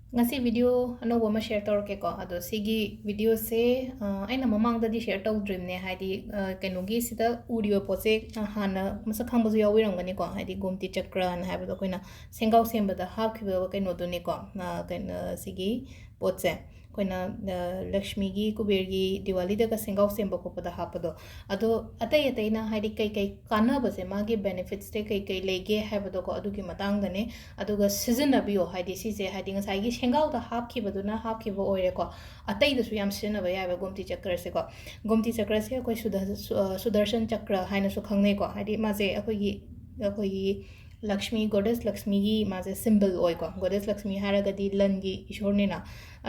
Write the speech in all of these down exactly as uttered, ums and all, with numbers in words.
ꯉꯁꯤ video ꯑꯅꯧꯕ ꯑꯃ share ꯇꯧꯔꯛꯀꯦꯀꯣ꯫ ꯑꯗꯣ ꯁꯤꯒꯤ videoꯁꯦ ꯑꯩꯅ ꯃꯃꯥꯡꯗꯗꯤ share ꯇꯧꯗ꯭ꯔꯤꯕꯅꯦ, ꯍꯥꯏꯗꯤ ꯀꯩꯅꯣꯒꯤ ꯁꯤꯗ ꯎꯔꯤꯕ ꯄꯣꯠꯁꯦ ꯍꯥꯟꯅ ꯃꯁꯛ ꯈꯪꯕꯁꯨ ꯌꯥꯎꯕꯤꯔꯝꯒꯅꯤꯀꯣ, ꯍꯥꯏꯗꯤ ꯒꯣꯝꯇꯤ ꯆꯀ꯭ꯔꯅ ꯍꯥꯏꯕꯗꯣ ꯑꯩꯈꯣꯏꯅ ꯁꯦꯡꯒꯥꯎ ꯁꯦꯝꯕꯗ ꯍꯥꯞꯈꯤꯕ ꯀꯩꯅꯣꯗꯨꯅꯤꯀꯣ꯫ ꯀꯩꯅꯣ ꯁꯤꯒꯤ ꯄꯣꯠꯁꯦ ꯑꯩꯈꯣꯏꯅ ꯂꯛꯁꯃꯤꯒꯤ, ꯀꯨꯕꯦꯔꯒꯤ ꯗꯤꯋꯥꯂꯤꯗꯒ ꯁꯦꯡꯒꯥꯎ ꯁꯦꯝꯕ ꯈꯣꯠꯄꯗ ꯍꯥꯞꯄꯗꯣ꯫ ꯑꯗꯣ ꯑꯇꯩ ꯑꯇꯩꯅ ꯍꯥꯏꯗꯤ ꯀꯩ ꯀꯩ ꯀꯥꯟꯅꯕꯁꯦ, ꯃꯥꯒꯤ benefitsꯁꯦ ꯀꯩ ꯀꯩ ꯂꯩꯒꯦ ꯍꯥꯏꯕꯗꯣꯀꯣ, ꯑꯗꯨꯒꯤ ꯃꯇꯥꯡꯗꯅꯦ꯫ ꯑꯗꯨꯒ ꯁꯤꯖꯤꯟꯅꯕꯤꯌꯣ, ꯍꯥꯏꯗꯤ ꯁꯤꯁꯦ ꯍꯥꯏꯗꯤ ꯉꯁꯥꯏꯒꯤ ꯁꯦꯡꯒꯥꯎꯗ ꯍꯥꯞꯈꯤꯕꯗꯨꯅ ꯍꯥꯞꯈꯤꯕ ꯑꯣꯏꯔꯦꯀꯣ꯫ ꯑꯇꯩꯗꯁꯨ ꯌꯥꯝ ꯁꯤꯖꯤꯟꯅꯕ ꯌꯥꯏꯑꯕ ꯒꯣꯝꯇꯤ ꯆꯀ꯭ꯔꯁꯦꯀꯣ꯫ ꯒꯣꯝꯇꯤ ꯆꯀ꯭ꯔꯁꯦ ꯑꯩꯈꯣꯏ ꯁꯨꯗ-, ꯁꯨ-, ꯁꯨꯗꯔꯁꯟ ꯆꯀ꯭ꯔ ꯍꯥꯏꯅꯁꯨ ꯈꯪꯅꯩꯀꯣ꯫ ꯍꯥꯏꯗꯤ ꯃꯥꯁꯦ ꯑꯩꯈꯣꯏꯒꯤ, ꯑꯩꯈꯣꯏꯒꯤ ꯂꯛꯁꯃꯤ, goddess ꯂꯛꯁꯃꯤꯒꯤ ꯃꯥꯁꯦ symbol ꯑꯣꯏꯀꯣ꯫ Goddess ꯂꯛꯁꯃꯤ ꯍꯥꯏꯔꯒꯗꯤ ꯂꯟꯒꯤ ꯏꯁꯣꯔꯅꯤꯅ,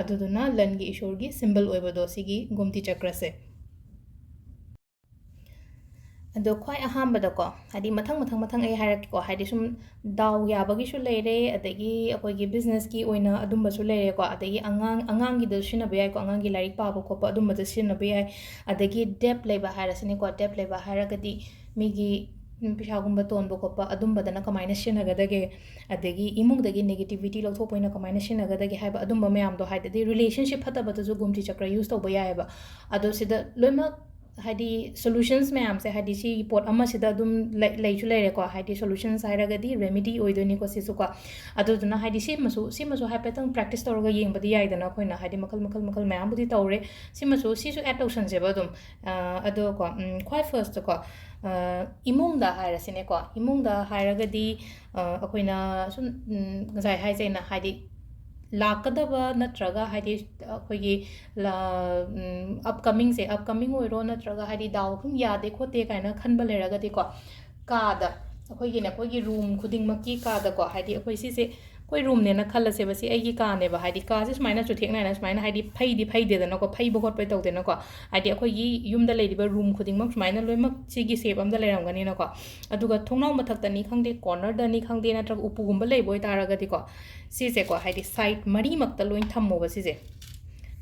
ꯑꯗꯨꯗꯨꯅ ꯂꯟꯒꯤ ꯏꯁꯣꯔꯒꯤ symbol ꯑꯣꯏꯕꯗꯣ ꯁꯤꯒꯤ ꯒꯣꯝꯇꯤ ꯆꯀ꯭ꯔꯁꯦ꯫ ꯑꯗꯣ ꯈ꯭ꯋꯥꯏ ꯑꯍꯥꯟꯕꯗꯀꯣ, ꯍꯥꯏꯗꯤ ꯃꯊꯪ ꯃꯊꯪ ꯃꯊꯪ ꯑꯩ ꯍꯥꯏꯔꯛꯀꯦꯀꯣ, ꯍꯥꯏꯗꯤ ꯁꯨꯝ ꯗꯥꯎ ꯌꯥꯕꯒꯤꯁꯨ ꯂꯩꯔꯦ, ꯑꯗꯒꯤ ꯑꯩꯈꯣꯏꯒꯤ businessꯀꯤ ꯑꯣꯏꯅ ꯑꯗꯨꯝꯕꯁꯨ ꯂꯩꯔꯦꯀꯣ, ꯑꯗꯒꯤ ꯑꯉꯥꯡ, ꯑꯉꯥꯡꯒꯤꯗ ꯁꯤꯖꯤꯟꯅꯕ ꯌꯥꯏꯀꯣ, ꯑꯉꯥꯡꯒꯤ ꯂꯥꯏꯔꯤꯛ ꯄꯥꯕ ꯈꯣꯠꯄ ꯑꯗꯨꯝꯕꯗ ꯁꯤꯖꯤꯟꯅꯕ ꯌꯥꯏ, ꯑꯗꯒꯤ debt ꯂꯩꯕ ꯍꯥꯏꯔꯁꯤꯅꯦꯀꯣ, debt ꯂꯩꯕ ꯍꯥꯏꯔꯒꯗꯤ ꯃꯤꯒꯤ ꯎꯝ, ꯄꯩꯁꯥꯒꯨꯝꯕ ꯇꯣꯟꯕ ꯈꯣꯠꯄ ꯑꯗꯨꯝꯕꯗꯅ ꯀꯃꯥꯏꯅ ꯁꯤꯖꯤꯟꯅꯒꯗꯒꯦ, ꯑꯗꯒꯤ ꯏꯃꯨꯡꯗꯒꯤ negativity ꯂꯧꯊꯣꯛꯄ ꯑꯣꯏꯅ ꯀꯃꯥꯏꯅ ꯁꯤꯖꯤꯟꯅꯒꯗꯒꯦ ꯍꯥꯏꯕ ꯑꯗꯨꯝꯕ ꯃꯌꯥꯝꯗꯣ, ꯍꯥꯏꯗꯤ relationship ꯐꯠꯇꯕꯗꯁꯨ ꯒꯣꯝꯇꯤ ꯆꯀ꯭ꯔ use ꯇꯧꯕ ꯌꯥꯏꯑꯕ꯫ ꯑꯗꯣ ꯁꯤꯗ ꯂꯣꯏꯅꯃꯛ ꯍꯥꯏꯗꯤ solutions ꯃꯌꯥꯝꯁꯦ, ꯍꯥꯏꯗꯤ ꯁꯤ ꯄꯣꯠ ꯑꯃꯁꯤꯗ ꯑꯗꯨꯝ ꯂꯩ-, ꯂꯩꯁꯨ ꯂꯩꯔꯦꯀꯣ, ꯍꯥꯏꯗꯤ solutions ꯍꯥꯏꯔꯒꯗꯤ remedy ꯑꯣꯏꯗꯣꯏꯅꯤꯀꯣ ꯁꯤꯁꯨꯀꯣ꯫ ꯑꯗꯨꯗꯨꯅ ꯍꯥꯏꯗꯤ ꯁꯤꯃꯁꯨ, ꯁꯤꯃꯁꯨ ꯍꯥꯏꯐꯦꯠꯇꯪ practice ꯇꯧꯔꯒ ꯌꯦꯡꯕꯗꯤ ꯌꯥꯏꯗꯅ ꯑꯩꯈꯣꯏꯅ, ꯍꯥꯏꯗꯤ ꯃꯈꯜ ꯃꯈꯜ ꯃꯈꯜ ꯃꯌꯥꯝꯕꯨꯗꯤ ꯇꯧꯔꯦ, ꯁꯤꯃꯁꯨ, ꯁꯤꯁꯨ add ꯇꯧꯁꯟꯁꯦꯕ ꯑꯗꯨꯝ꯫ ꯑ, ꯑꯗꯣꯀꯣ, ꯎꯝ, ꯈ꯭ꯋꯥꯏ firstꯀꯣ, ꯑ, ꯏꯃꯨꯡꯗ ꯍꯥꯏꯔꯁꯤꯅꯦꯀꯣ, ꯏꯃꯨꯡꯗ ꯍꯥꯏꯔꯒꯗꯤ, ꯑ, ꯑꯩꯈꯣꯏꯅ ꯁꯨꯝ, ꯎꯝ, ꯉꯁꯥꯏ ꯍꯥꯏꯖꯩꯅ, ꯍꯥꯏꯗꯤ ꯂꯥꯛꯀꯗꯕ ꯅꯠꯇ꯭ꯔꯒ ꯍꯥꯏꯗꯤ ꯑꯩꯈꯣꯏꯒꯤ ꯂ-, ꯎꯝ, upcomingꯁꯦ, upcoming ꯑꯣꯏꯔꯣ ꯅꯠꯇ꯭ꯔꯒ ꯍꯥꯏꯗꯤ ꯗꯥꯎ ꯁꯨꯝ ꯌꯥꯗꯦ ꯈꯣꯠꯇꯦ ꯀꯥꯏꯅ ꯈꯟꯕ ꯂꯩꯔꯒꯗꯤꯀꯣ, ꯀꯥꯗ, ꯑꯩꯈꯣꯏꯒꯤꯅꯦ, ꯑꯩꯈꯣꯏꯒꯤ room ꯈꯨꯗꯤꯡꯃꯛꯀꯤ ꯀꯥꯗꯀꯣ, ꯍꯥꯏꯗꯤ ꯑꯩꯈꯣꯏ ꯁꯤꯁꯦ ꯑꯩꯈꯣꯏ roomꯅꯦꯅ ꯈꯜꯂꯁꯦꯕ, ꯁꯤ ꯑꯩꯒꯤ ꯀꯥꯅꯦꯕ, ꯍꯥꯏꯗꯤ ꯀꯥꯁꯦ ꯁꯨꯃꯥꯏꯅ ꯆꯨꯊꯦꯛ ꯅꯥꯏꯅ ꯁꯨꯃꯥꯏꯅ ꯍꯥꯏꯗꯤ ꯐꯩꯗꯤ ꯐꯩꯗꯦꯗꯅꯀꯣ, ꯐꯩꯕ ꯈꯣꯠꯄ ꯇꯧꯗꯦꯅꯀꯣ, ꯍꯥꯏꯗꯤ ꯑꯩꯈꯣꯏꯒꯤ ꯌꯨꯝꯗ ꯂꯩꯔꯤꯕ room ꯈꯨꯗꯤꯡꯃꯛ ꯁꯨꯃꯥꯏꯅ ꯂꯣꯏꯅꯃꯛ ꯁꯤꯒꯤ shape ꯑꯝꯗ ꯂꯩꯔꯝꯒꯅꯤꯅꯀꯣ꯫ ꯑꯗꯨꯒ ꯊꯣꯡꯅꯥꯎ ꯃꯊꯛꯇꯅꯤ ꯈꯪꯗꯦ, cornerꯗꯅꯤ ꯈꯪꯗꯦ, ꯅꯠꯇ꯭ꯔꯒ ꯎꯄꯨꯒꯨꯝꯕ ꯂꯩꯕ ꯑꯣꯏꯇꯥꯔꯒꯗꯤꯀꯣ, ꯁꯤꯁꯦꯀꯣ, ꯍꯥꯏꯗꯤ side ꯃꯔꯤꯃꯛꯇ ꯂꯣꯏ ꯊꯝꯃꯣꯕ ꯁꯤꯁꯦ꯫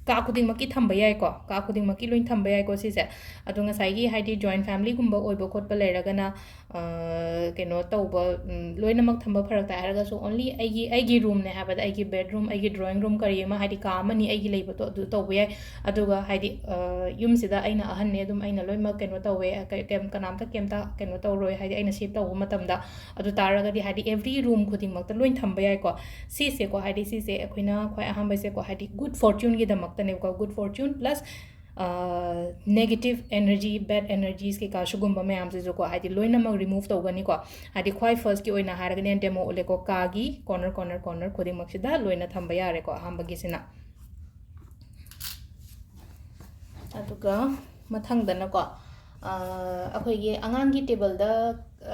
ꯀꯥ ꯈꯨꯗꯤꯡꯃꯛꯀꯤ ꯊꯝꯕ ꯌꯥꯏꯀꯣ, ꯀꯥ ꯈꯨꯗꯤꯡꯃꯛꯀꯤ ꯂꯣꯏ ꯊꯝꯕ ꯌꯥꯏꯀꯣ ꯁꯤꯁꯦ꯫ ꯑꯗꯣ ꯉꯁꯥꯏꯒꯤ ꯍꯥꯏꯗꯤ joint family ꯒꯨꯝꯕ ꯑꯣꯏꯕ ꯈꯣꯠꯄ ꯂꯩꯔꯒꯅ, ꯑ, ꯀꯩꯅꯣ ꯇꯧꯕ, ꯎꯝ, ꯂꯣꯏꯅꯃꯛ ꯊꯝꯕ ꯐꯔꯛ ꯇꯥꯏ ꯍꯥꯏꯔꯒꯁꯨ only ꯑꯩꯒꯤ, ꯑꯩꯒꯤ room ꯅꯦ ꯍꯥꯏꯕꯗ ꯑꯩꯒꯤ bedroom, ꯑꯩꯒꯤ drawing room ꯀꯔꯤ ꯑꯃ ꯍꯥꯏꯗꯤ ꯀꯥ ꯑꯃꯅꯤ ꯑꯩꯒꯤ ꯂꯩꯕꯗꯣ ꯑꯗꯨ ꯇꯧꯕ ꯌꯥꯏ꯫ ꯑꯗꯨꯒ ꯍꯥꯏꯗꯤ, ꯑ, ꯌꯨꯝꯁꯤꯗ ꯑꯩꯅ ꯑꯍꯟꯅꯦ, ꯑꯗꯨꯝ ꯑꯩꯅ ꯂꯣꯏꯅꯃꯛ ꯀꯩꯅꯣ ꯇꯧꯋꯦ, ꯑ, ꯀꯩ-, ꯀꯩꯝ-, ꯀꯅꯥꯝꯇ ꯀꯩꯝꯇ ꯀꯩꯅꯣ ꯇꯧꯔꯣꯏ ꯍꯥꯏꯗꯤ ꯑꯩꯅ shift ꯇꯧꯕ ꯃꯇꯝꯗ꯫ ꯑꯗꯨ ꯇꯥꯔꯒꯗꯤ ꯍꯥꯏꯗꯤ every room ꯈꯨꯗꯤꯡꯃꯛꯇ ꯂꯣꯏ ꯊꯝꯕ ꯌꯥꯏꯀꯣ꯫ ꯁꯤꯁꯦꯀꯣ, ꯍꯥꯏꯗꯤ ꯁꯤꯁꯦ ꯑꯩꯈꯣꯏꯅ ꯈ꯭ꯋꯥꯏ ꯑꯍꯥꯟꯕꯁꯦꯀꯣ, ꯍꯥꯏꯗꯤ good fortune ꯒꯤꯗꯃꯛꯇꯅꯦꯕꯀꯣ, good fortune plus, ꯑ, negative energy, bad energies ꯀꯩꯀꯥ ꯁꯤꯒꯨꯝꯕ ꯃꯌꯥꯝꯁꯤꯁꯨꯀꯣ, ꯍꯥꯏꯗꯤ ꯂꯣꯏꯅꯃꯛ remove ꯇꯧꯒꯅꯤꯀꯣ꯫ ꯍꯥꯏꯗꯤ ꯈ꯭ꯋꯥꯏ first ꯀꯤ ꯑꯣꯏꯅ ꯍꯥꯏꯔꯒꯅꯦ, demo ꯎꯠꯂꯦꯀꯣ, ꯀꯥꯒꯤ corner, corner, corner ꯈꯨꯗꯤꯡꯃꯛꯁꯤꯗ ꯂꯣꯏꯅ ꯊꯝꯕ ꯌꯥꯔꯦꯀꯣ, ꯑꯍꯥꯟꯕꯒꯤꯁꯤꯅ꯫ ꯑꯗꯨꯒ ꯃꯊꯪꯗꯅꯀꯣ, ꯑ, ꯑꯩꯈꯣꯏꯒꯤ ꯑꯉꯥꯡꯒꯤ table ꯗ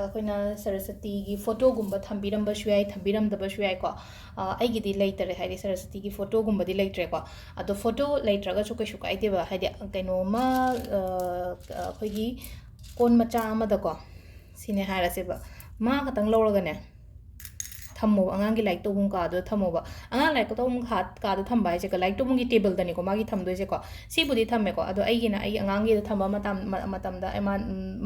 ꯑꯩꯈꯣꯏꯅ ꯁꯔꯁꯋꯇꯤꯒꯤ photo ꯒꯨꯝꯕ ꯊꯝꯕꯤꯔꯝꯕꯁꯨ ꯌꯥꯏ, ꯊꯝꯕꯤꯔꯝꯗꯕꯁꯨ ꯌꯥꯏꯀꯣ꯫ ꯑ, ꯑꯩꯒꯤꯗꯤ ꯂꯩꯇꯔꯦ, ꯍꯥꯏꯗꯤ ꯁꯔꯁꯋꯇꯤꯒꯤ photo ꯒꯨꯝꯕꯗꯤ ꯂꯩꯇ꯭ꯔꯦꯀꯣ꯫ ꯑꯗꯣ photo ꯂꯩꯇ꯭ꯔꯒꯁꯨ ꯀꯩꯁꯨ ꯀꯥꯏꯗꯦꯕ, ꯍꯥꯏꯗꯤ ꯀꯩꯅꯣꯝꯃ, ꯑ, ꯑꯩꯈꯣꯏꯒꯤ ꯀꯣꯟ ꯃꯆꯥ ꯑꯃꯗꯀꯣ, ꯁꯤꯅꯦ ꯍꯥꯏꯔꯁꯦꯕ, ꯃꯥ ꯈꯛꯇꯪ ꯂꯧꯔꯒꯅꯦ, ꯊꯝꯃꯣꯕ, ꯑꯉꯥꯡꯒꯤ ꯂꯥꯏꯔꯤꯛ ꯇꯧꯐꯝ ꯀꯥꯗꯨꯗ ꯊꯝꯃꯣꯕ꯫ ꯑꯉꯥꯡ ꯂꯥꯏꯔꯤꯛ ꯇꯧꯐꯝ ꯀꯥ-, ꯀꯥꯗ ꯊꯝꯕ ꯍꯥꯏꯁꯦ, ꯂꯥꯏꯔꯤꯛ ꯇꯧꯐꯝꯒꯤ table ꯗꯅꯤꯀꯣ ꯃꯥꯒꯤ ꯊꯝꯗꯣꯏꯁꯦꯀꯣ꯫ ꯁꯤꯕꯨꯗꯤ ꯊꯝꯃꯦꯀꯣ, ꯑꯗꯣ ꯑꯩꯒꯤꯅ ꯑꯩ ꯑꯉꯥꯡꯒꯤꯗ ꯊꯝꯕ ꯃꯇꯝ-, ꯃ-, ꯃꯇꯝꯗ ꯑꯩ ꯃꯥ,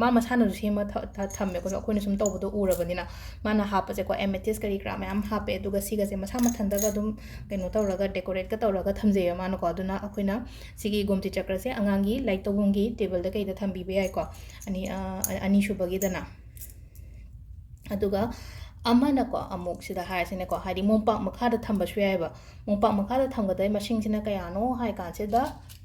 ꯃꯥ ꯃꯁꯥꯅꯁꯨ ꯁꯦꯝꯃ ꯊ-, ꯊ-, ꯊꯝꯃꯦꯀꯣ, ꯑꯩꯈꯣꯏꯅ ꯁꯨꯝ ꯇꯧꯕꯗꯣ ꯎꯔꯕꯅꯤꯅ꯫ ꯃꯥꯅ ꯍꯥꯞꯄꯁꯦꯀꯣ, amethyst ꯀꯔꯤ ꯀꯔꯥ ꯃꯌꯥꯝ ꯍꯥꯞꯄꯦ, ꯑꯗꯨꯒ ꯁꯤꯒꯁꯦ ꯃꯁꯥ ꯃꯊꯟꯇꯒ ꯑꯗꯨꯝ ꯀꯩꯅꯣ ꯇꯧꯔꯒ, decorate ꯀ ꯇꯧꯔꯒ ꯊꯝꯖꯩꯌꯦ ꯃꯥꯅꯀꯣ꯫ ꯑꯗꯨꯅ ꯑꯩꯈꯣꯏꯅ ꯁꯤꯒꯤ ꯒꯣꯃꯇꯤ ꯆꯀ꯭ꯔꯁꯦ ꯑꯉꯥꯡꯒꯤ ꯂꯥꯏꯔꯤꯛ ꯇꯧꯐꯝꯒꯤ table ꯗ ꯀꯩꯗ ꯊꯝꯕꯤꯕ ꯌꯥꯏꯀꯣ, ꯑꯅꯤ-, ꯑ, ꯑꯅꯤꯁꯨꯕꯒꯤꯗꯅ꯫ ꯑꯗꯨꯒ ꯑꯃꯅꯀꯣ, ꯑꯃꯨꯛ ꯁꯤꯗ ꯍꯥꯏꯔꯁꯤꯅꯦꯀꯣ, ꯍꯥꯏꯗꯤ ꯃꯣꯝꯄꯥꯛ ꯃꯈꯥꯗ ꯊꯝꯕꯁꯨ ꯌꯥꯏꯑꯕ꯫ ꯃꯣꯝꯄꯥꯛ ꯃꯈꯥꯗ ꯊꯝꯒꯗꯕ ꯃꯁꯤꯡꯁꯤꯅ ꯀꯌꯥꯅꯣ ꯍꯥꯏ ꯀꯥꯟꯁꯤꯗ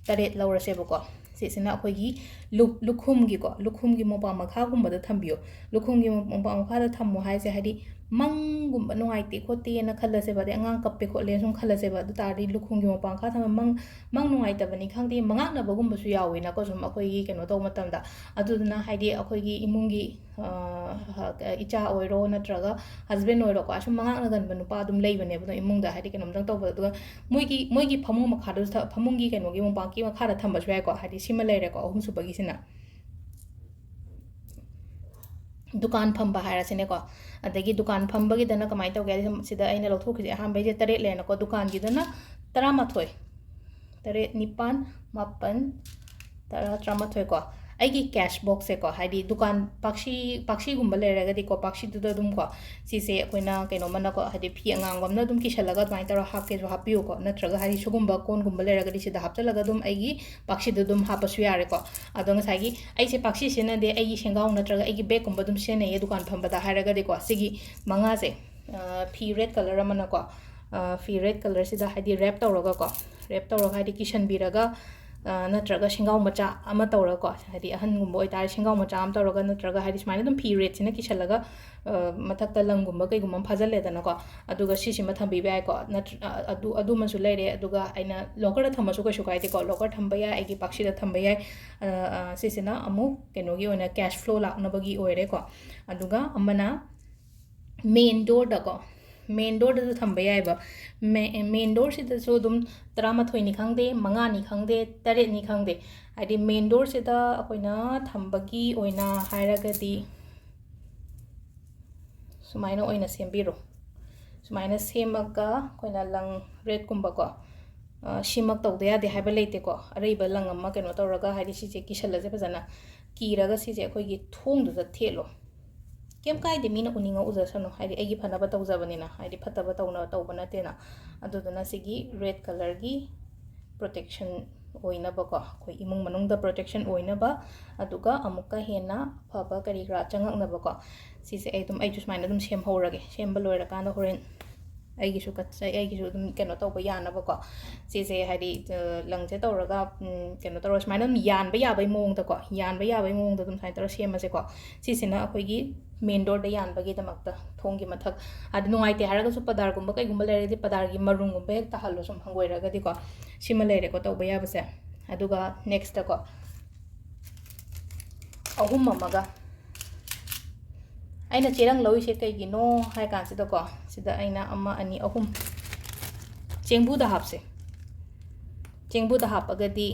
ꯇꯔꯦꯠ ꯂꯧꯔꯁꯦꯕꯀꯣ꯫ ꯁꯤꯁꯤꯅ ꯑꯩꯈꯣꯏꯒꯤ ꯂꯨ-, ꯂꯨꯈꯨꯝꯒꯤꯀꯣ, ꯂꯨꯈꯨꯝꯒꯤ ꯃꯣꯝꯄꯥꯛ ꯃꯈꯥꯒꯨꯝꯕꯗ ꯊꯝꯕꯤꯌꯣ꯫ ꯂꯨꯈꯨꯝꯒꯤ ꯃꯣꯝꯄꯥꯛ ꯃꯈꯥꯗ ꯊꯝꯃꯣ ꯍꯥꯏꯁꯦ, ꯍꯥꯏꯗꯤ ꯃꯪꯒꯨꯝꯕ ꯅꯨꯡꯉꯥꯏꯇꯦ ꯈꯣꯠꯇꯦꯅ ꯈꯜꯂꯁꯦꯕ, ꯑꯗꯩ ꯑꯉꯥꯡ ꯀꯞꯄꯦ ꯈꯣꯠꯂꯦ ꯁꯨꯝ ꯈꯜꯂꯁꯦꯕ, ꯑꯗꯨ ꯇꯥꯔꯗꯤ ꯂꯨꯈꯨꯝꯒꯤ ꯃꯣꯝꯄꯥꯛ ꯃꯈꯥ ꯊꯝꯕ ꯃꯪ, ꯃꯪ ꯅꯨꯡꯉꯥꯏꯇꯕꯅꯤ ꯈꯪꯗꯦ, ꯃꯉꯥꯛꯅꯕꯒꯨꯝꯕꯁꯨ ꯌꯥꯎꯋꯦꯅꯀꯣ, ꯁꯨꯝ ꯑꯩꯈꯣꯏꯒꯤ ꯀꯩꯅꯣ ꯇꯧꯕ ꯃꯇꯝꯗ꯫ ꯑꯗꯨꯗꯨꯅ ꯍꯥꯏꯗꯤ ꯑꯩꯈꯣꯏꯒꯤ ꯏꯃꯨꯡꯒꯤ, ꯑ, ꯏꯆꯥ ꯑꯣꯏꯔꯣ ꯅꯠꯇ꯭ꯔꯒ husband ꯑꯣꯏꯔꯣꯀꯣ, ꯑꯁꯨꯝ ꯃꯉꯥꯛꯅꯒꯟꯕ ꯅꯨꯄꯥ ꯑꯗꯨꯝ ꯂꯩꯕꯅꯦꯕ, ꯑꯗꯣ ꯏꯃꯨꯡꯗ ꯍꯥꯏꯗꯤ ꯀꯩꯅꯣꯝꯇꯪ ꯇꯧꯕꯗ꯫ ꯑꯗꯨꯒ ꯃꯣꯏꯒꯤ, ꯃꯣꯏꯒꯤ ꯐꯃꯨꯡ ꯃꯈꯥꯗꯁꯨ ꯊ-, ꯐꯃꯨꯡꯒꯤ ꯀꯩꯅꯣꯒꯤ ꯃꯣꯝꯄꯥꯛꯀꯤ ꯃꯈꯥꯗ ꯊꯝꯕꯁꯨ ꯌꯥꯏꯀꯣ, ꯍꯥꯏꯗꯤ ꯁꯤꯃ ꯂꯩꯔꯦꯀꯣ, ꯑꯍꯨꯝꯁꯨꯕꯒꯤꯁꯤꯅ꯫ ꯗꯨꯀꯥꯟ ꯐꯝꯕ ꯍꯥꯏꯔꯁꯤꯅꯦꯀꯣ꯫ ꯑꯗꯒꯤ ꯗꯨꯀꯥꯟ ꯐꯝꯕꯒꯤꯗꯅ ꯀꯃꯥꯏꯅ ꯇꯧꯒꯦ ꯍꯥꯏꯗꯤ, ꯁꯤꯗ ꯑꯩꯅ ꯂꯧꯊꯣꯛꯈꯤꯁꯦ, ꯑꯍꯥꯟꯕꯩꯁꯦ ꯇꯔꯦꯠ ꯂꯩꯔꯦꯅꯀꯣ, ꯗꯨꯀꯥꯟꯒꯤꯗꯅ ꯇꯔꯥꯃꯥꯊꯣꯏ꯫ ꯇꯔꯦꯠ, ꯅꯤꯄꯥꯟ, ꯃꯥꯄꯟ, ꯇꯔꯥ, ꯇꯔꯥꯃꯥꯊꯣꯏ ꯀꯣ꯫ ꯑꯩꯒꯤ cash box ꯁꯦꯀꯣ, ꯍꯥꯏꯗꯤ ꯗꯨꯀꯥꯟ ꯄꯥꯛꯁꯤ, ꯄꯥꯛꯁꯤꯒꯨꯝꯕ ꯂꯩꯔꯒꯗꯤꯀꯣ, ꯄꯥꯛꯁꯤꯗꯨꯗ ꯑꯗꯨꯝ ꯀꯣ, ꯁꯤꯁꯦ ꯑꯩꯈꯣꯏꯅ ꯀꯩꯅꯣꯝꯃꯅꯀꯣ, ꯍꯥꯏꯗꯤ ꯐꯤ ꯑꯉꯥꯡꯕ ꯑꯃꯅ ꯑꯗꯨꯝ ꯀꯤꯁꯜꯂꯒ ꯑꯗꯨꯃꯥꯏꯅ ꯇꯧꯔꯒ ꯍꯥꯞꯀꯦꯁꯨ ꯍꯥꯞꯄꯤꯌꯨꯀꯣ, ꯅꯠꯇ꯭ꯔꯒ ꯍꯥꯏꯗꯤ ꯁꯤꯒꯨꯝꯕ ꯀꯣꯟꯒꯨꯝꯕ ꯂꯩꯔꯒꯗꯤ ꯁꯤꯗ ꯍꯥꯞꯆꯜꯂꯒ ꯑꯗꯨꯝ ꯑꯩꯒꯤ ꯄꯥꯛꯁꯤꯗ ꯑꯗꯨꯝ ꯍꯥꯞꯄꯁꯨ ꯌꯥꯔꯦꯀꯣ꯫ ꯑꯗꯣ ꯉꯁꯥꯏꯒꯤ ꯑꯩꯁꯦ ꯄꯥꯛꯁꯤ ꯁꯤꯖꯤꯟꯅꯗꯦ, ꯑꯩꯒꯤ ꯁꯦꯡꯒꯥꯎ ꯅꯠꯇ꯭ꯔꯒ ꯑꯩꯒꯤ bagꯀꯨꯝꯕ ꯑꯗꯨꯝ ꯁꯤꯖꯤꯟꯅꯩꯌꯦ ꯗꯨꯀꯥꯟ ꯐꯝꯕꯗ ꯍꯥꯏꯔꯒꯗꯤꯀꯣ, ꯁꯤꯒꯤ ꯃꯉꯥꯁꯦ, ꯑ, ꯐꯤ red colour ꯑꯃꯅꯀꯣ, ꯑ, ꯐꯤ red colourꯁꯤꯗ ꯍꯥꯏꯗꯤ wrap ꯇꯧꯔꯒꯀꯣ, wrap ꯇꯧꯔꯒ ꯍꯥꯏꯗꯤ ꯀꯤꯁꯟꯕꯤꯔꯒ, ꯑ, ꯅꯠꯇ꯭ꯔꯒ ꯁꯦꯡꯒꯥꯎ ꯃꯆꯥ ꯑꯃ ꯇꯧꯔꯒꯀꯣ, ꯍꯥꯏꯗꯤ ꯑꯍꯟꯒꯨꯝꯕ ꯑꯣꯏꯇꯥꯔꯗꯤ ꯁꯦꯡꯒꯥꯎ ꯃꯆꯥ ꯑꯃ ꯇꯧꯔꯒ, ꯅꯠꯇ꯭ꯔꯒ ꯍꯥꯏꯗꯤ ꯁꯨꯃꯥꯏꯅ ꯑꯗꯨꯝ ꯐꯤ redꯁꯤꯅ ꯀꯤꯁꯜꯂꯒ, ꯑ, ꯃꯊꯛꯇ ꯂꯪꯒꯨꯝꯕ ꯀꯩꯒꯨꯝꯕ ꯑꯃ ꯐꯥꯖꯜꯂꯦꯗꯅꯀꯣ, ꯑꯗꯨꯒ ꯁꯤꯁꯤꯃ ꯊꯝꯕꯤꯕ ꯌꯥꯏꯀꯣ꯫ ꯅꯠꯇ꯭ꯔ-, ꯑ, ꯑꯗꯨ, ꯑꯗꯨꯃꯁꯨ ꯂꯩꯔꯦ꯫ ꯑꯗꯨꯒ ꯑꯩꯅ lockerꯗ ꯊꯝꯃꯁꯨ ꯀꯩꯁꯨ ꯀꯥꯏꯗꯦꯀꯣ, locker ꯊꯝꯕ ꯌꯥꯏ, ꯑꯩꯒꯤ ꯄꯥꯛꯁꯤꯗ ꯊꯝꯕ ꯌꯥꯏ꯫ ꯑ, ꯑ, ꯁꯤꯁꯤꯅ ꯑꯃꯨꯛ ꯀꯩꯅꯣꯒꯤ ꯑꯣꯏꯅ cash flow ꯂꯥꯛꯅꯕꯒꯤ ꯑꯣꯏꯔꯦꯀꯣ꯫ ꯑꯗꯨꯒ ꯑꯃꯅ main doorꯗꯀꯣ, main doorꯗꯁꯨ ꯊꯝꯕ ꯌꯥꯏꯑꯕ꯫ Main doorꯁꯤꯗꯁꯨ ꯑꯗꯨꯝ ꯇꯔꯥꯃꯥꯊꯣꯏꯅꯤ ꯈꯪꯗꯦ, ꯃꯉꯥꯅꯤ ꯈꯪꯗꯦ, ꯇꯔꯦꯠꯅꯤ ꯈꯪꯗꯦ, ꯍꯥꯏꯗꯤ main doorꯁꯤꯗ ꯑꯩꯈꯣꯏꯅ ꯊꯝꯕꯒꯤ ꯑꯣꯏꯅ ꯍꯥꯏꯔꯒꯗꯤ ꯁꯨꯃꯥꯏꯅ ꯑꯣꯏꯅ ꯁꯦꯝꯕꯤꯔꯣ꯫ ꯁꯨꯃꯥꯏꯅ ꯁꯦꯝꯃꯒ ꯑꯩꯈꯣꯏꯅ ꯂꯪ redꯀꯨꯝꯕꯀꯣ, ꯑ, ꯁꯤꯃꯛ ꯇꯧꯗ ꯌꯥꯗꯦ ꯍꯥꯏꯕ ꯂꯩꯇꯦꯀꯣ꯫ ꯑꯔꯩꯕ ꯂꯪ ꯑꯃ ꯀꯩꯅꯣ ꯇꯧꯔꯒ, ꯍꯥꯏꯗꯤ ꯁꯤꯁꯦ ꯀꯤꯁꯜꯂꯁꯦ ꯐꯖꯅ, ꯀꯤꯔꯒ ꯁꯤꯁꯦ ꯑꯩꯈꯣꯏꯒꯤ ꯊꯣꯡꯗꯨꯗ ꯊꯦꯠꯂꯣ꯫ ꯀꯩꯝ ꯀꯥꯏꯗꯦ, ꯃꯤꯅ ꯎꯅꯤꯡꯉ ꯎꯖꯁꯅꯨ, ꯍꯥꯏꯗꯤ ꯑꯩꯒꯤ ꯐꯅꯕ ꯇꯧꯖꯕꯅꯤꯅ, ꯍꯥꯏꯗꯤ ꯐꯠꯇꯕ ꯇꯧꯅ ꯇꯧꯕ ꯅꯠꯇꯦꯅ꯫ ꯑꯗꯨꯗꯨꯅ ꯁꯤꯒꯤ red colourꯒꯤ protection ꯑꯣꯏꯅꯕꯀꯣ, ꯑꯩꯈꯣꯏ ꯏꯃꯨꯡ ꯃꯅꯨꯡꯗ protection ꯑꯣꯏꯅꯕ, ꯑꯗꯨꯒ ꯑꯃꯨꯛꯀ ꯍꯦꯟꯅ ꯑꯐꯕ ꯀꯔꯤ ꯀꯔꯥ ꯆꯪꯉꯛꯅꯕꯀꯣ, ꯁꯤꯁꯦ ꯑꯩ ꯑꯗꯨꯝ, ꯑꯩꯁꯨ ꯁꯨꯃꯥꯏꯅ ꯑꯗꯨꯝ ꯁꯦꯝꯍꯧꯔꯒꯦ꯫ ꯁꯦꯝꯕ ꯂꯣꯏꯔꯀꯥꯟꯗ ꯍꯣꯔꯦꯟ ꯑꯩꯒꯤꯁꯨ ꯀꯠꯆꯩ, ꯑꯩꯒꯤꯁꯨ ꯑꯗꯨꯝ ꯀꯩꯅꯣ ꯇꯧꯕ ꯌꯥꯅꯕꯀꯣ꯫ ꯁꯤꯁꯦ ꯍꯥꯏꯗꯤ, ꯑ, ꯂꯪꯁꯦ ꯇꯧꯔꯒ, ꯎꯝ, ꯀꯩꯅꯣ ꯇꯧꯔꯒ ꯁꯨꯃꯥꯏꯅ ꯑꯗꯨꯝ ꯌꯥꯟꯕ ꯌꯥꯕꯩ ꯃꯑꯣꯡꯗꯀꯣ, ꯌꯥꯟꯕ ꯌꯥꯕꯩ ꯃꯑꯣꯡꯗ ꯑꯗꯨꯝ ꯁꯨꯃꯥꯏꯅ ꯇꯧꯔꯒ ꯁꯦꯝꯃꯁꯦꯀꯣ꯫ ꯁꯤꯁꯤꯅ ꯑꯩꯈꯣꯏꯒꯤ main doorꯗ ꯌꯥꯟꯕꯒꯤꯗꯃꯛꯇ, ꯊꯣꯡꯒꯤ ꯃꯊꯛ꯫ ꯑꯗ ꯅꯨꯡꯉꯥꯏꯇꯦ ꯍꯥꯏꯔꯒꯁꯨ ꯄꯗꯥꯔꯒꯨꯝꯕ ꯀꯩꯒꯨꯝꯕ ꯂꯩꯔꯗꯤ ꯄꯗꯥꯔꯒꯤ ꯃꯔꯨꯝꯒꯨꯝꯕ ꯍꯦꯛ ꯇꯥꯍꯜꯂꯣ, ꯁꯨꯝ ꯍꯪꯒꯣꯏꯔꯒꯗꯤꯀꯣ꯫ ꯁꯤꯃ ꯂꯩꯔꯦꯀꯣ ꯇꯧꯕ ꯌꯥꯕꯁꯦ꯫ ꯑꯗꯨꯒ nextꯇꯀꯣ, ꯑꯍꯨꯝ ꯑꯃꯒ꯫ ꯑꯩꯅ ꯆꯦꯔꯪ ꯂꯧꯔꯤꯁꯦ ꯀꯩꯒꯤꯅꯣ ꯍꯥꯏ ꯀꯥꯟꯁꯤꯗꯀꯣ, ꯁꯤꯗ ꯑꯩꯅ ꯑꯃ, ꯑꯅꯤ, ꯑꯍꯨꯝ ꯆꯦꯡꯕꯨꯗ ꯍꯥꯞꯁꯦ꯫ ꯆꯦꯡꯕꯨꯗ ꯍꯥꯞꯄꯒꯗꯤ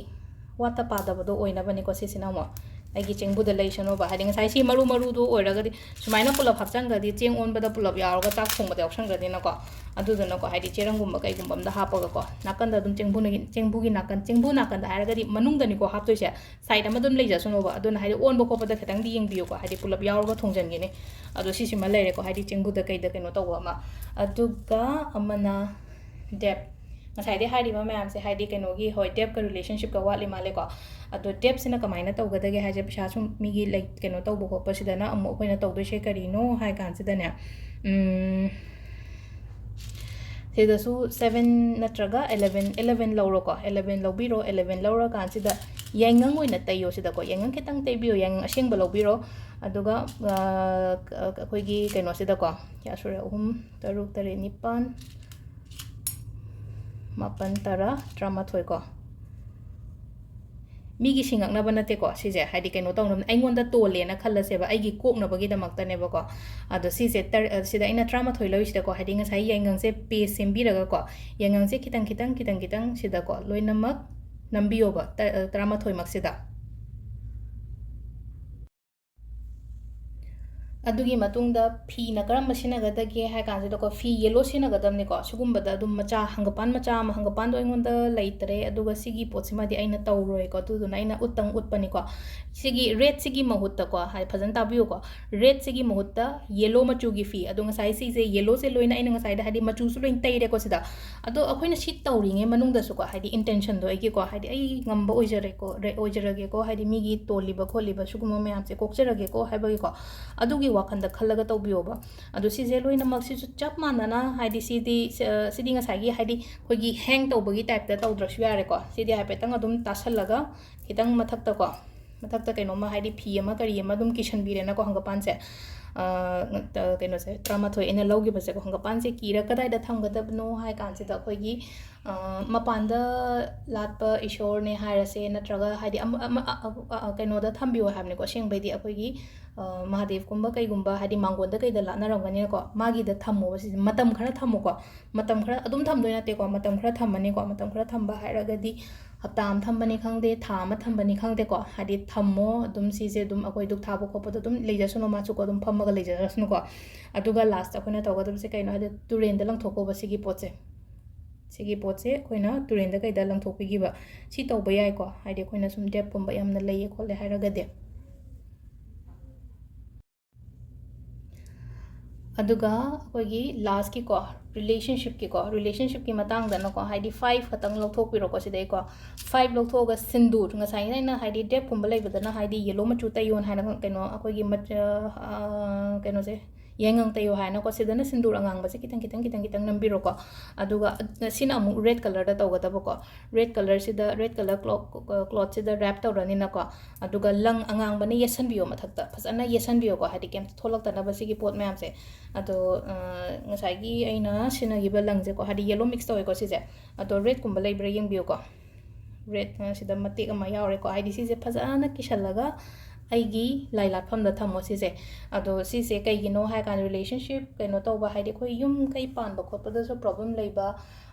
ꯋꯥꯠꯇ ꯄꯥꯗꯕꯗꯣ ꯑꯣꯏꯅꯕꯅꯤꯀꯣ꯫ ꯁꯤꯁꯤꯅ ꯑꯃꯨꯛ ꯑꯩꯒꯤ ꯆꯦꯡꯕꯨꯗ ꯂꯩꯁꯅꯣꯕ꯫ ꯍꯥꯏꯗꯤ ꯉꯁꯥꯏ ꯁꯤ ꯃꯔꯨ ꯃꯔꯨꯗꯣ ꯑꯣꯏꯔꯒꯗꯤ ꯁꯨꯃꯥꯏꯅ ꯄꯨꯂꯞ ꯍꯥꯞꯆꯟꯈ꯭ꯔꯗꯤ ꯆꯦꯡ ꯑꯣꯟꯕꯗ ꯄꯨꯂꯞ ꯌꯥꯎꯔꯒ ꯆꯥꯛ ꯊꯣꯡꯕꯗ ꯌꯥꯎꯁꯟꯈ꯭ꯔꯅꯤꯅꯀꯣ꯫ ꯑꯗꯨꯗꯨꯅꯀꯣ, ꯍꯥꯏꯗꯤ ꯆꯦꯔꯪꯒꯨꯝꯕ ꯀꯩꯒꯨꯝꯕ ꯑꯝꯗ ꯍꯥꯞꯄꯒꯀꯣ, ꯅꯥꯀꯟꯗ ꯑꯗꯨꯝ ꯆꯦꯡꯕꯨꯅꯒꯤ-, ꯆꯦꯡꯕꯨꯒꯤ ꯅꯥꯀꯟ, ꯆꯦꯡꯕꯨ ꯅꯥꯀꯟꯗ ꯍꯥꯏꯔꯒꯗꯤ ꯃꯅꯨꯡꯗꯅꯤꯀꯣ ꯍꯥꯞꯇꯣꯏꯁꯦ, side ꯑꯃ ꯑꯗꯨꯝ ꯂꯩꯖꯁꯅꯣꯕ꯫ ꯑꯗꯨꯅ ꯍꯥꯏꯗꯤ ꯑꯣꯟꯕ ꯈꯣꯠꯄꯗ ꯈꯤꯇꯪꯗꯤ ꯌꯦꯡꯕꯤꯌꯨꯀꯣ, ꯍꯥꯏꯗꯤ ꯄꯨꯂꯞ ꯌꯥꯎꯔꯒ ꯊꯣꯡꯖꯟꯒꯤꯅꯤ꯫ ꯑꯗꯣ ꯁꯤꯁꯤꯃ ꯂꯩꯔꯦꯀꯣ, ꯍꯥꯏꯗꯤ ꯆꯦꯡꯕꯨꯗ ꯀꯩꯗ ꯀꯩꯅꯣ ꯇꯧꯕ ꯑꯃ꯫ ꯑꯗꯨꯒ ꯑꯃꯅ debt꯫ ꯉꯁꯥꯏꯗꯩ ꯍꯥꯏꯔꯤꯕ ꯃꯌꯥꯝꯁꯦ ꯍꯥꯏꯗꯤ ꯀꯩꯅꯣꯒꯤ, ꯍꯣꯏ, debtꯀ relationshipꯀ ꯋꯥꯠꯂꯤ ꯃꯥꯜꯂꯦꯀꯣ꯫ ꯑꯗꯣ debtꯁꯤꯅ ꯀꯃꯥꯏꯅ ꯇꯧꯒꯗꯒꯦ ꯍꯥꯏꯁꯦ, ꯄꯩꯁꯥ ꯁꯨꯝ ꯃꯤꯒꯤ ꯂꯩ-, ꯀꯩꯅꯣ ꯇꯧꯕ ꯈꯣꯠꯄꯁꯤꯗꯅ ꯑꯃꯨꯛ ꯑꯩꯈꯣꯏꯅ ꯇꯧꯗꯣꯏꯁꯦ ꯀꯔꯤꯅꯣ ꯍꯥꯏ ꯀꯥꯟꯁꯤꯗꯅꯦ, ꯎꯝ, ꯁꯤꯗꯁꯨ seven ꯅꯠꯇ꯭ꯔꯒ eleven, eleven ꯂꯧꯔꯣꯀꯣ꯫ Eleven ꯂꯧꯕꯤꯔꯣ꯫ Eleven ꯂꯧꯔꯀꯥꯟꯁꯤꯗ ꯌꯥꯏꯉꯪ ꯑꯣꯏꯅ ꯇꯩꯌꯣ ꯁꯤꯗꯀꯣ꯫ ꯌꯥꯏꯉꯪ ꯈꯤꯇꯪ ꯇꯩꯕꯤꯌꯣ, ꯌꯥꯏꯉꯪ ꯑꯁꯦꯡꯕ ꯂꯧꯕꯤꯔꯣ꯫ ꯑꯗꯨꯒ, ꯑ, ꯑꯩꯈꯣꯏꯒꯤ ꯀꯩꯅꯣꯁꯤꯗꯀꯣ, ꯀꯌꯥ ꯁꯨꯔꯦ? ꯑꯍꯨꯝ, ꯇꯔꯨꯛ, ꯇꯔꯦꯠ, ꯅꯤꯄꯥꯟ, ꯃꯥꯄꯟ, ꯇꯔꯥ, ꯇꯔꯥꯃꯥꯊꯣꯏ ꯀꯣ꯫ ꯃꯤꯒꯤ ꯁꯤꯡꯉꯛꯅꯕ ꯅꯠꯇꯦꯀꯣ ꯁꯤꯁꯦ, ꯍꯥꯏꯗꯤ ꯀꯩꯅꯣ ꯇꯧꯅꯕ, ꯑꯩꯉꯣꯟꯗ ꯇꯣꯜꯂꯦꯅ ꯈꯜꯂꯁꯦꯕ, ꯑꯩꯒꯤ ꯀꯣꯛꯅꯕꯒꯤꯗꯃꯛꯇꯅꯦꯕꯀꯣ꯫ ꯑꯗꯣ ꯁꯤꯁꯦ ꯇꯔ-, ꯑ, ꯁꯤꯗ ꯑꯩꯅ ꯇꯔꯥꯃꯥꯊꯣꯏ ꯂꯧꯔꯤꯁꯤꯗꯀꯣ, ꯍꯥꯏꯗꯤ ꯉꯁꯥꯏ ꯌꯥꯏꯉꯪꯁꯦ paste ꯁꯦꯝꯕꯤꯔꯒꯀꯣ, ꯌꯥꯏꯉꯪꯁꯦ ꯈꯤꯇꯪ, ꯈꯤꯇꯪ, ꯈꯤꯇꯪ, ꯈꯤꯇꯪ ꯁꯤꯗꯀꯣ ꯂꯣꯏꯅꯃꯛ ꯅꯝꯕꯤꯌꯣꯕ, ꯇ-, ꯑ, ꯇꯔꯥꯃꯥꯊꯣꯏꯃꯛꯁꯤꯗ꯫ ꯑꯗꯨꯒꯤ ꯃꯇꯨꯡꯗ ꯐꯤꯅ ꯀꯔꯝꯕ ꯁꯤꯖꯤꯟꯅꯒꯗꯒꯦ ꯍꯥꯏ ꯀꯥꯟꯁꯤꯗꯀꯣ, ꯐꯤ yellow ꯁꯤꯖꯤꯟꯅꯒꯗꯕꯅꯤꯀꯣ꯫ ꯁꯤꯒꯨꯝꯕꯗ ꯑꯗꯨꯝ ꯃꯆꯥ, ꯍꯪꯒꯄꯥꯟ ꯃꯆꯥ ꯑꯃ, ꯍꯪꯒꯄꯥꯟꯗꯣ ꯑꯩꯉꯣꯟꯗ ꯂꯩꯇ꯭ꯔꯦ, ꯑꯗꯨꯒ ꯁꯤꯒꯤ ꯄꯣꯠꯁꯤꯃꯗꯤ ꯑꯩꯅ ꯇꯧꯔꯣꯏꯀꯣ, ꯑꯗꯨꯗꯨꯅ ꯑꯩꯅ ꯎꯠꯇꯪ ꯎꯠꯄꯅꯤꯀꯣ꯫ ꯁꯤꯒꯤ redꯁꯤꯒꯤ ꯃꯍꯨꯠꯇꯀꯣ, ꯍꯥꯏ, ꯐꯖꯅ ꯇꯥꯕꯤꯌꯨꯀꯣ, redꯁꯤꯒꯤ ꯃꯍꯨꯠꯇ yellow ꯃꯆꯨꯒꯤ ꯐꯤ, ꯑꯗꯣ ꯉꯁꯥꯏ ꯁꯤꯁꯦ yellowꯁꯦ ꯂꯣꯏꯅ ꯑꯩꯅ ꯉꯁꯥꯏꯗ ꯍꯥꯏꯗꯤ ꯃꯆꯨꯁꯨ ꯂꯣꯏꯅ ꯇꯩꯔꯦꯀꯣ ꯁꯤꯗ꯫ ꯑꯗꯣ ꯑꯩꯈꯣꯏꯅ ꯁꯤ ꯇꯧꯔꯤꯉꯩ ꯃꯅꯨꯡꯗꯁꯨꯀꯣ, ꯍꯥꯏꯗꯤ intentionꯗꯣ ꯑꯩꯒꯤꯀꯣ, ꯍꯥꯏꯗꯤ ꯑꯩ ꯉꯝꯕ ꯑꯣꯏꯖꯔꯦꯀꯣ, ꯔꯦ-, ꯑꯣꯏꯖꯔꯒꯦꯀꯣ, ꯍꯥꯏꯗꯤ ꯃꯤꯒꯤ ꯇꯣꯜꯂꯤꯕ ꯈꯣꯠꯂꯤꯕ ꯁꯤꯒꯨꯝꯕ ꯃꯌꯥꯝꯁꯦ ꯀꯣꯛꯆꯔꯒꯦꯀꯣ ꯍꯥꯏꯕꯒꯤꯀꯣ, ꯑꯗꯨꯒꯤ ꯋꯥꯈꯜꯗ ꯈꯜꯂꯒ ꯇꯧꯕꯤꯌꯣꯕ꯫ ꯑꯗꯣ ꯁꯤꯁꯦ ꯂꯣꯏꯅꯃꯛ ꯁꯤꯁꯨ ꯆꯞ ꯃꯥꯟꯅꯅ, ꯍꯥꯏꯗꯤ ꯁꯤꯗꯤ, ꯁ-, ꯁꯤꯗꯤ ꯉꯁꯥꯏꯒꯤ, ꯍꯥꯏꯗꯤ ꯑꯩꯈꯣꯏꯒꯤ hang ꯇꯧꯕꯒꯤ typeꯇ ꯇꯧꯗ꯭ꯔꯁꯨ ꯌꯥꯔꯦꯀꯣ꯫ ꯁꯤꯗꯤ ꯍꯥꯏꯐꯦꯠꯇꯪ ꯑꯗꯨꯝ ꯇꯥꯁꯜꯂꯒ ꯈꯤꯇꯪ ꯃꯊꯛꯇꯀꯣ, ꯃꯊꯛꯇ ꯀꯩꯅꯣꯝꯃ, ꯍꯥꯏꯗꯤ ꯐꯤ ꯑꯃ ꯀꯔꯤ ꯑꯃ ꯑꯗꯨꯝ ꯀꯤꯁꯟꯕꯤꯔꯦꯅꯀꯣ ꯍꯪꯒꯄꯥꯟꯁꯦ꯫ ꯑ, ꯀꯩꯅꯣꯁꯦ, ꯇꯔꯥꯃꯥꯊꯣꯏ ꯑꯩꯅ ꯂꯧꯈꯤꯕꯁꯦꯀꯣ, ꯍꯪꯒꯄꯥꯟꯁꯦ ꯀꯤꯔ ꯀꯗꯥꯏꯗ ꯊꯝꯒꯗꯕꯅꯣ ꯍꯥꯏ ꯀꯥꯟꯁꯤꯗ ꯑꯩꯈꯣꯏꯒꯤ, ꯑ, ꯃꯄꯥꯟꯗ ꯂꯥꯠꯄ ꯏꯁꯣꯔꯅꯦ ꯍꯥꯏꯔꯁꯦ, ꯅꯠꯇ꯭ꯔꯒ ꯍꯥꯏꯗꯤ ꯑꯃ, ꯑꯃ, ꯑ, ꯑ, ꯑ, ꯀꯩꯅꯣꯗ ꯊꯝꯕꯤꯌꯣ ꯍꯥꯏꯕꯅꯤꯀꯣ꯫ ꯑꯁꯦꯡꯕꯩꯗꯤ ꯑꯩꯈꯣꯏꯒꯤ, ꯑ, ꯃꯍꯥꯗꯦꯕꯀꯨꯝꯕ ꯀꯩꯒꯨꯝꯕ ꯍꯥꯏꯗꯤ ꯃꯥꯡꯒꯣꯟꯗ ꯀꯩꯗ ꯂꯥꯠꯅꯔꯝꯒꯅꯤꯅꯀꯣ, ꯃꯥꯒꯤꯗ ꯊꯝꯃꯣꯕ ꯁꯤꯁꯦ꯫ ꯃꯇꯝ ꯈꯔ ꯊꯝꯃꯣꯀꯣ, ꯃꯇꯝ ꯈꯔ ꯑꯗꯨꯝ ꯊꯝꯗꯣꯏ ꯅꯠꯇꯦꯀꯣ, ꯃꯇꯝ ꯈꯔ ꯊꯝꯃꯅꯤꯀꯣ꯫ ꯃꯇꯝ ꯈꯔ ꯊꯝꯕ ꯍꯥꯏꯔꯒꯗꯤ, ꯍꯞꯇꯥ ꯑꯃ ꯊꯝꯕꯅꯤ ꯈꯪꯗꯦ, ꯊꯥ ꯑꯃ ꯊꯝꯕꯅꯤ ꯈꯪꯗꯦꯀꯣ, ꯍꯥꯏꯗꯤ ꯊꯝꯃꯣ ꯑꯗꯨꯝ, ꯁꯤꯁꯦ ꯑꯗꯨꯝ ꯑꯩꯈꯣꯏ ꯙꯨꯛ ꯊꯥꯕ ꯈꯣꯠꯄꯗꯣ ꯑꯗꯨꯝ ꯂꯩꯖꯁꯅꯨ, ꯃꯥꯁꯨꯀꯣ ꯑꯗꯨꯝ ꯐꯝꯃꯒ ꯂꯩꯖꯔꯁꯅꯨꯀꯣ꯫ ꯑꯗꯨꯒ ꯂꯥꯁꯇ ꯑꯩꯈꯣꯏꯅ ꯇꯧꯒꯗꯕꯁꯦ ꯀꯩꯅꯣ ꯍꯥꯏꯗꯤ, ꯇꯨꯔꯦꯟꯗ ꯂꯪꯊꯣꯛꯀꯧꯕ ꯁꯤꯒꯤ ꯄꯣꯠꯁꯦ꯫ ꯁꯤꯒꯤ ꯄꯣꯠꯁꯦ ꯑꯩꯈꯣꯏꯅ ꯇꯨꯔꯦꯟꯗ ꯀꯩꯗ ꯂꯪꯊꯣꯛꯄꯤꯈꯤꯕ, ꯁꯤ ꯇꯧꯕ ꯌꯥꯏꯀꯣ, ꯍꯥꯏꯗꯤ ꯑꯩꯈꯣꯏꯅ ꯁꯨꯝ ꯗꯦꯞꯀꯨꯝꯕ ꯌꯥꯝꯅ ꯂꯩꯌꯦ ꯈꯣꯠꯂꯦ ꯍꯥꯏꯔꯒꯗꯤ꯫ ꯑꯗꯨꯒ ꯑꯩꯈꯣꯏꯒꯤ ꯂꯥꯁꯀꯤꯀꯣ, ꯔꯤꯂꯦꯁꯟꯁꯤꯞꯀꯤꯀꯣ, ꯔꯤꯂꯦꯁꯟꯁꯤꯞꯀꯤ ꯃꯇꯥꯡꯗꯅꯀꯣ, ꯍꯥꯏꯗꯤ ꯐꯥꯏꯚ ꯈꯛꯇꯪ ꯂꯧꯊꯣꯛꯄꯤꯔꯣꯀꯣ ꯁꯤꯗꯩꯀꯣ꯫ ꯐꯥꯏꯚ ꯂꯧꯊꯣꯛꯑꯒ ꯁꯤꯟꯗꯨꯔ, ꯉꯁꯥꯏꯒꯤ ꯑꯩꯅ ꯍꯥꯏꯗꯤ ꯗꯦꯞꯀꯨꯝꯕ ꯂꯩꯕꯗꯅ ꯍꯥꯏꯗꯤ ꯌꯦꯂꯣ ꯃꯆꯨ ꯇꯩꯌꯣꯅ ꯍꯥꯏꯅ ꯀꯩꯅꯣ ꯑꯩꯈꯣꯏꯒꯤ ꯃꯆ-, ꯑ, ꯀꯩꯅꯣꯁꯦ, ꯌꯥꯏꯉꯪ ꯇꯩꯌꯣ ꯍꯥꯏꯅꯀꯣ, ꯁꯤꯗꯅ ꯁꯤꯟꯗꯨꯔ ꯑꯉꯥꯡꯕꯁꯦ ꯈꯤꯇꯪ ꯈꯤꯇꯪ ꯈꯤꯇꯪ ꯈꯤꯇꯪ ꯅꯝꯕꯤꯔꯣꯀꯣ꯫ ꯑꯗꯨꯒ ꯁꯤꯅ ꯑꯃꯨꯛ ꯔꯦꯗ ꯀꯂꯔꯗ ꯇꯧꯒꯗꯕꯀꯣ꯫ ꯔꯦꯗ ꯀꯂꯔꯁꯤꯗ, ꯔꯦꯗ ꯀꯂꯔ ꯀ꯭ꯂꯣꯠ, ꯀ꯭ꯂꯣꯠꯁꯤꯗ ꯔꯦꯞ ꯇꯧꯔꯅꯤꯅꯀꯣ꯫ ꯑꯗꯨꯒ ꯂꯪ ꯑꯉꯥꯡꯕꯅ ꯌꯦꯠꯁꯟꯕꯤꯌꯣ ꯃꯊꯛꯇ, ꯐꯖꯅ ꯌꯦꯠꯁꯟꯕꯤꯌꯣꯀꯣ, ꯍꯥꯏꯗꯤ ꯀꯩꯝꯇ ꯊꯣꯛꯂꯛꯇꯅꯕ ꯁꯤꯒꯤ ꯄꯣꯠ ꯃꯌꯥꯝꯁꯦ꯫ ꯑꯗꯣ, ꯑ, ꯉꯁꯥꯏꯒꯤ ꯑꯩꯅ ꯁꯤꯖꯤꯟꯅꯈꯤꯕ ꯂꯪꯁꯦꯀꯣ, ꯍꯥꯏꯗꯤ ꯌꯦꯂꯣ ꯃꯤꯛꯁ ꯇꯧꯋꯦꯀꯣ ꯁꯤꯁꯦ꯫ ꯑꯗꯣ ꯔꯦꯗꯀꯨꯝꯕ ꯂꯩꯕ꯭ꯔꯥ ꯌꯦꯡꯕꯤꯌꯨꯀꯣ꯫ ꯔꯦꯗ, ꯑ, ꯁꯤꯗ ꯃꯇꯦꯛ ꯑꯃ ꯌꯥꯎꯔꯦꯀꯣ, ꯍꯥꯏꯗꯤ ꯁꯤꯁꯦ ꯐꯖꯅ ꯀꯤꯁꯜꯂꯒ ꯑꯩꯒꯤ ꯂꯥꯏ ꯂꯥꯠꯐꯝꯗ ꯊꯝꯃꯣ ꯁꯤꯁꯦ꯫ ꯑꯗꯣ ꯁꯤꯁꯦ ꯀꯩꯒꯤꯅꯣ ꯍꯥꯏ ꯀꯥꯟꯗ ꯔꯤꯂꯦꯁꯟꯁꯤꯞ ꯀꯩꯅꯣ ꯇꯧꯕ, ꯍꯥꯏꯗꯤ ꯑꯩꯈꯣꯏ ꯌꯨꯝ ꯀꯩ ꯄꯥꯟꯕ ꯈꯣꯠꯄꯗꯁꯨ ꯄ꯭ꯔꯣꯕ꯭ꯂꯦꯝ ꯂꯩꯕ,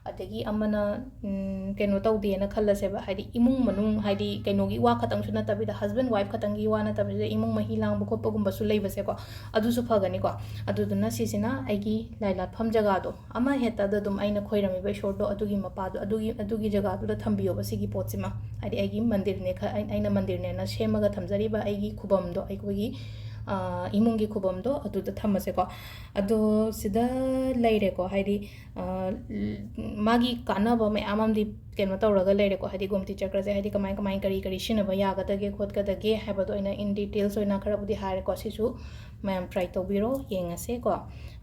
ꯑꯗꯒꯤ ꯑꯃꯅ, ꯎꯝ, ꯀꯩꯅꯣ ꯇꯧꯗꯦꯅ ꯈꯜꯂꯁꯦꯕ, ꯍꯥꯏꯗꯤ ꯏꯃꯨꯡ ꯃꯅꯨꯡ, ꯍꯥꯏꯗꯤ ꯀꯩꯅꯣꯒꯤ ꯋꯥ ꯈꯛꯇꯪꯁꯨ ꯅꯠꯇꯕꯤꯗ, ꯍꯁꯕꯦꯟ ꯋꯥꯏꯐ ꯈꯛꯇꯪꯒꯤ ꯋꯥ ꯅꯠꯇꯕꯤꯗ, ꯏꯃꯨꯡ ꯃꯍꯤ ꯂꯥꯡꯕ ꯈꯣꯠꯄꯒꯨꯝꯕꯁꯨ ꯂꯩꯕꯁꯦꯀꯣ, ꯑꯗꯨꯁꯨ ꯐꯒꯅꯤꯀꯣ꯫ ꯑꯗꯨꯗꯨꯅ ꯁꯤꯁꯤꯅ ꯑꯩꯒꯤ ꯂꯥꯏ ꯂꯥꯠꯐꯝ ꯖꯒꯥꯗꯣ, ꯑꯃ ꯍꯦꯛꯇꯗ ꯑꯗꯨꯝ ꯑꯩꯅ ꯈꯣꯏꯔꯝꯃꯤꯕ ꯏꯁꯣꯔꯗꯣ ꯑꯗꯨꯒꯤ ꯃꯄꯥꯗꯣ, ꯑꯗꯨꯒꯤ, ꯑꯗꯨꯒꯤ ꯖꯒꯥꯗꯨꯗ ꯊꯝꯕꯤꯌꯣꯕ ꯁꯤꯒꯤ ꯄꯣꯠꯁꯤꯃ꯫ ꯍꯥꯏꯗꯤ ꯑꯩꯒꯤ ꯃꯟꯗꯤꯔꯅꯦ ꯈ-, ꯑꯩ-, ꯑꯩꯅ ꯃꯟꯗꯤꯔꯅꯦꯅ ꯁꯦꯝꯃꯒ ꯊꯝꯖꯔꯤꯕ ꯑꯩꯒꯤ ꯈꯨꯕꯝꯗꯣ, ꯑꯩꯈꯣꯏꯒꯤ, ꯑ, ꯏꯃꯨꯡꯒꯤ ꯈꯨꯕꯝꯗꯣ ꯑꯗꯨꯗ ꯊꯝꯃꯁꯦꯀꯣ꯫ ꯑꯗꯣ ꯁꯤꯗ ꯂꯩꯔꯦꯀꯣ, ꯍꯥꯏꯗꯤ, ꯑ, ꯃꯥꯒꯤ ꯀꯥꯟꯅꯕ ꯃꯌꯥꯝ ꯑꯃꯗꯤ ꯀꯩꯅꯣ ꯇꯧꯔꯒ ꯂꯩꯔꯦꯀꯣ, ꯍꯥꯏꯗꯤ ꯒꯣꯃꯇꯤ ꯆꯀ꯭ꯔꯁꯦ, ꯍꯥꯏꯗꯤ ꯀꯃꯥꯏ, ꯀꯃꯥꯏ, ꯀꯔꯤ, ꯀꯔꯤ ꯁꯤꯖꯤꯟꯅꯕ ꯌꯥꯒꯗꯒꯦ, ꯈꯣꯠꯀꯗꯒꯦ ꯍꯥꯏꯕꯗꯣ ꯑꯩꯅ in details ꯑꯣꯏꯅ ꯈꯔꯕꯨꯗꯤ ꯍꯥꯏꯔꯦꯀꯣ, ꯁꯤꯁꯨ ꯃꯌꯥꯝ try ꯇꯧꯕꯤꯔꯣ, ꯌꯦꯡꯉꯁꯦꯀꯣ꯫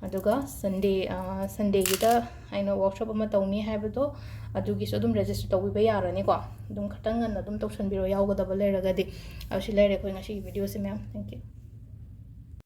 ꯑꯗꯨꯒ Sunday, ꯑ, Sundayꯒꯤꯗ ꯑꯩꯅ workshop ꯑꯃ ꯇꯧꯅꯤ ꯍꯥꯏꯕꯗꯣ, ꯑꯗꯨꯒꯤꯁꯨ ꯑꯗꯨꯝ register ꯇꯧꯕꯤꯕ ꯌꯥꯔꯅꯤꯀꯣ꯫ ꯑꯗꯨꯝ ꯈꯤꯇꯪ ꯉꯟꯅ ꯑꯗꯨꯝ ꯇꯧꯁꯟꯕꯤꯔꯣ, ꯌꯥꯎꯒꯗꯕ ꯂꯩꯔꯒꯗꯤ꯫ ꯑꯗꯨ ꯁꯤ ꯂꯩꯔꯦ ꯑꯩꯈꯣꯏ ꯉꯁꯤꯒꯤ videoꯁꯦ, ꯃꯌꯥꯝ꯫ Thank you꯫